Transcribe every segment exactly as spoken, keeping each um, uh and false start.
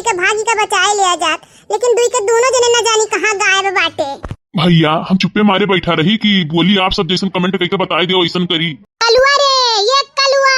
के भागी का बचाए लिया जात, लेकिन दुई के दोनों जने न जानी कहाँ गायब बाटे। भैया, हम चुप्पे मारे बैठा रही कि बोली आप सब जैसन comment कइके बताए दियो, वैसन करी। कलुआ रे, ये कलुआ।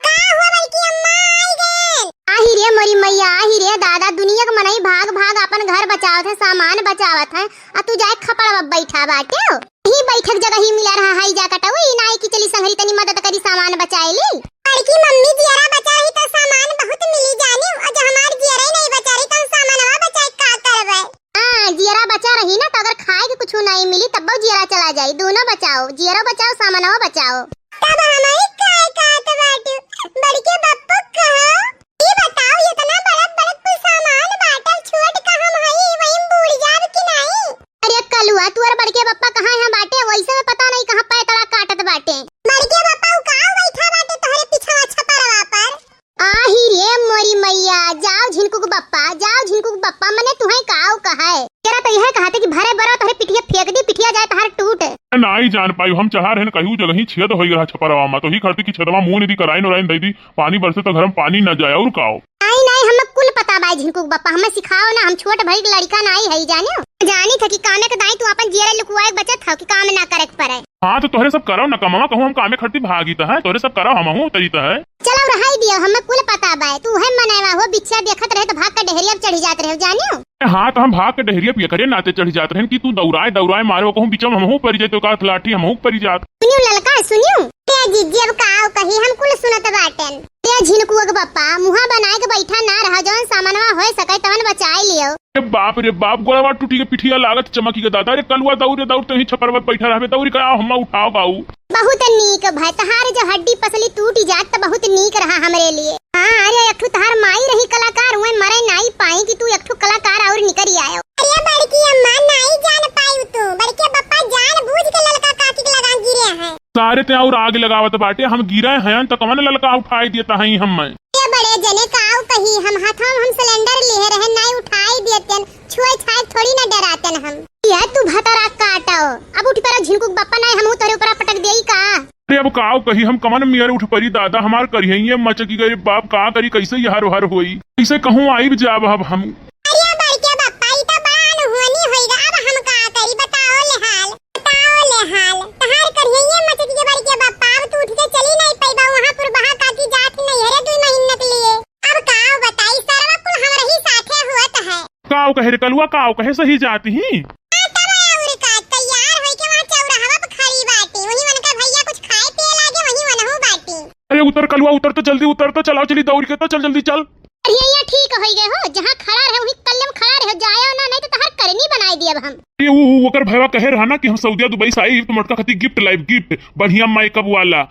का हुआ बड़की अम्मा, आई गए? आही रे मोरी मैया, आही रे दादा, दुनिया के मनई भाग भाग अपन घर बचावत है, सामान बचावत है, आ तू जाए खपड़वा बैठा बाटे हो। ही बैठक जगह ही मिला रहा है, जा कटऊ, ई नाई कि चली संगरी तनी मदद करी, सामान बचाए ली। बड़की मम्मी जियरा बचा रही तो सामान बहुत मिली जानी, और जो हमार जियरा ही नहीं बचा रही तो हम सामानवा बचाए का करबे? हाँ, जियरा बचा रही ना, तो अगर खाए के कुछ नहीं मिली, तब जियरा चला जाई। दोनों बचाओ, जियरो बचाओ, सामानो बचाओ। तब हमारी काय कहत बाटू? बड़के बप्पू कहो, ई बताओ, इतना बड़क बड़क कुल सामान बाटल, छोट का हम हई, वही में बूड़ जाब कि नहीं? अरे कलुआ, तू और बड़के बप्पा कहाँ यहाँ बाटे? वैसे में पता नहीं कहाँ पैतरा काटत बाटे। बड़के बप्पा उ काऊ बैठा बाटे तोहरे पिछवा छपरवा पर। आही रे मोरी मैया, जाओ झिनकुक बप्पा, जाओ झिनकुक बप्पा, मने तुहैं काव कहे। केरा तो यह कहते कि भरे बरा तोहरे पिठिया फेंक दी, पिठिया जाए तोहार टूट। नाई जान पाई, हम चढ़ा रहन कहीं जगह ही छेद होई रहा छपरवा मा, तो ही करती कि छेदवा मुंह निदी कराइन उराइन दे दी, पानी बरसे तो घर में पानी न जाए और काव। नाई नाई, हमें कुल पता बाई झिनकुक बप्पा, हमें सिखाओ ना, हम छोट भाई के लड़का नाई है जाने। जानी था कि कामे के दाई तू अपन जियरा लुकुआ एक बचत हो कि काम ना करे के पड़े। हाँ, तो तोहरे सब करव न कमवा, कहूँ हम कामे खटती भागी त है, तोहरे सब करव हमहू उतरी त है। चलो रहाई दियो, हमें कुल पता बाय, तू है मनैवा हो, बिछिया देखत रहे तो भाग के डहरिया पे चढ़ी जात रहे, जानियो। हाँ, तो हम भाग के डहरिया पे एकरे नाते चढ़ी जात रहन कि तू दौड़ाए दौड़ाए मारे, वो कहूँ बीच में हमहू परी जाए, तो का लाठी हमहू परी जात। सुनियो ललका, सुनियो। ए जीजी, अब का कही, हम कुल सुनत बाटेन। ए झिनकुआ के बप्पा, मुहा बनाए के बैठा ना रहा, जौन सामानवा होए सके तवन बचाए लियो। ए बाप रे बाप, गोड़वा टूटी के पिठिया लागत चमकी के दादा। अरे कलुआ दौड़ रे दौड़, तहीं छपरवा बैठा रहबे, दौड़ी का हम उठाओ बाऊ। बहुत नीक भाई, तहार जो हड्डी पसली टूट जात त बहुत नीक रहा हमरे लिए। हाँ, अरे एक ठो तहार माई रही कलाकार, उहे मरे नाई पाई कि तू एक ठो कलाकार और निकरी आयो। अरे बड़की अम्मा, नाई जान पाई तू, बड़के बप्पा जान बूझ के ललका काकी के लगा गिरे हैं। सारे ते और आग लगावत बाटे, हम गिरे हैं त कवन ललका उठाई देता है हम। ए बड़े जने काव कही, हम हाथों में हम सिलेंडर लिहे रहे, नाई उठाई देतन, छुए छाए थोड़ी ना डरातन हम। या तू भतरा काटो, अब उठ पर झिनकुक बप्पा नाई हमहू तोरे ऊपर पटक देई का? अरे अब काव कही, हम कमन मियर उठ परी दादा, हमार करिहैये मचकी गए बाप, का करी, कैसे ये हर हर होई, कैसे कहूँ आइब जाब अब हम। अरे बड़के बप्पा, ई त बड़ा अनहोनी होई गा, अब हम का करी, बताओ ले हाल। बताओ ले हाल, तहार करिहैये मचकी के बड़के बप्पा, अब तू उठ के चली नहीं पैबा, वहाँ पुरबहा काकी जात ही नहीं है रे दुई महीना के लिए। अब काव बताई, सरवा कुल हमरे ही साथे हुअत है। काव कहे रे कलुआ, काव कहे सही जात ही। हाँ, तब और का, तैयार होई के वहाँ चौराहवा पे खड़ी बाटी, वहीं उनका भैया कुछ खाए पिए लागे, वहीं वनहु बाटी। अरे उतर कलुआ, उतर तो जल्दी, उतर तो, चलाओ चली दौड़ के तो, चल जल्दी चल। अरे ये ठीक होई गए हो, जहाँ खड़ा रहे वहीं कल्ले में खड़ा रहे, जायो ना, नहीं तो तहार करनी बनाई दियब हम। ये ऊ, ऊ, ओकर भैया कहे रहा ना कि हम सऊदिया दुबई से आई तो मोटका खातिर गिफ्ट लाइब, गिफ्ट बढ़िया मेकअप वाला,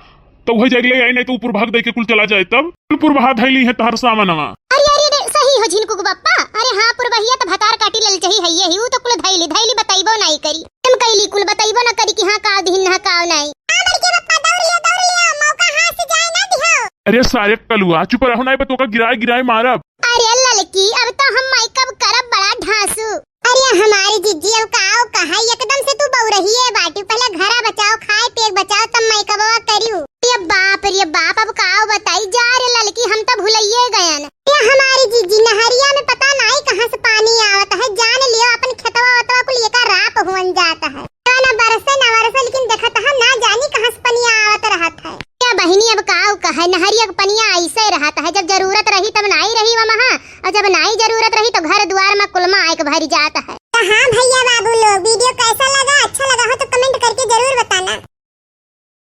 तो वही जाके ले आई, नहीं तो ऊपर भाग दे के कुल चला जाए, तब कुल पुरबहा धैली है तहार सामानवा। अरे अरे रे, सही हो झिनकुक बप्पा। अरे हाँ, पुरबहिया तो भतार काटी लल चाही है, यही ऊ तो कुल धैली धैली बताइबो नहीं करी। हम कैली कुल बताइबो ना करी कि हाँ काव दिहिन ना काव नहीं। आ बड़के बप्पा, दौड़ लियो, दौड़ लियो, मौका हाथ से जाए ना दिहो। अरे सारे कलुआ, चुप रहो, नहीं बा तोका गिराए गिराए मारब। अरे ललकी, अब तो हम मेकअप करब बड़ा ढांसू। अरे हमारी जिज्जी, अब काव कहा, एकदम से तू बउरहिए बाटी, पहले घरा बचाओ, खाए पिए बचाओ, तब मेकअपवा करियो। ये बाप रे बाप, अब काव बताई, जा रे ललकी, हम तो भुलइये गयन। ये हमारी जिज्जी, नहरिया में पता नाई कहाँ से पानी आवत है, जान लियो अपन खेतवा वतवा कुल एका राप हुअन जात है। ना बरसे ना बरसे, लेकिन देखत है ना जानी कहाँ से पनिया आवत रहत है। क्या बहिनी, अब काव कहे, नहरिया के पनिया ऐसे रहत है, जब जरूरत रही तब नाई रही वमहा, और जब नाई जरूरत रही तो घर दुआर में कुलमा आए के भरी जात है।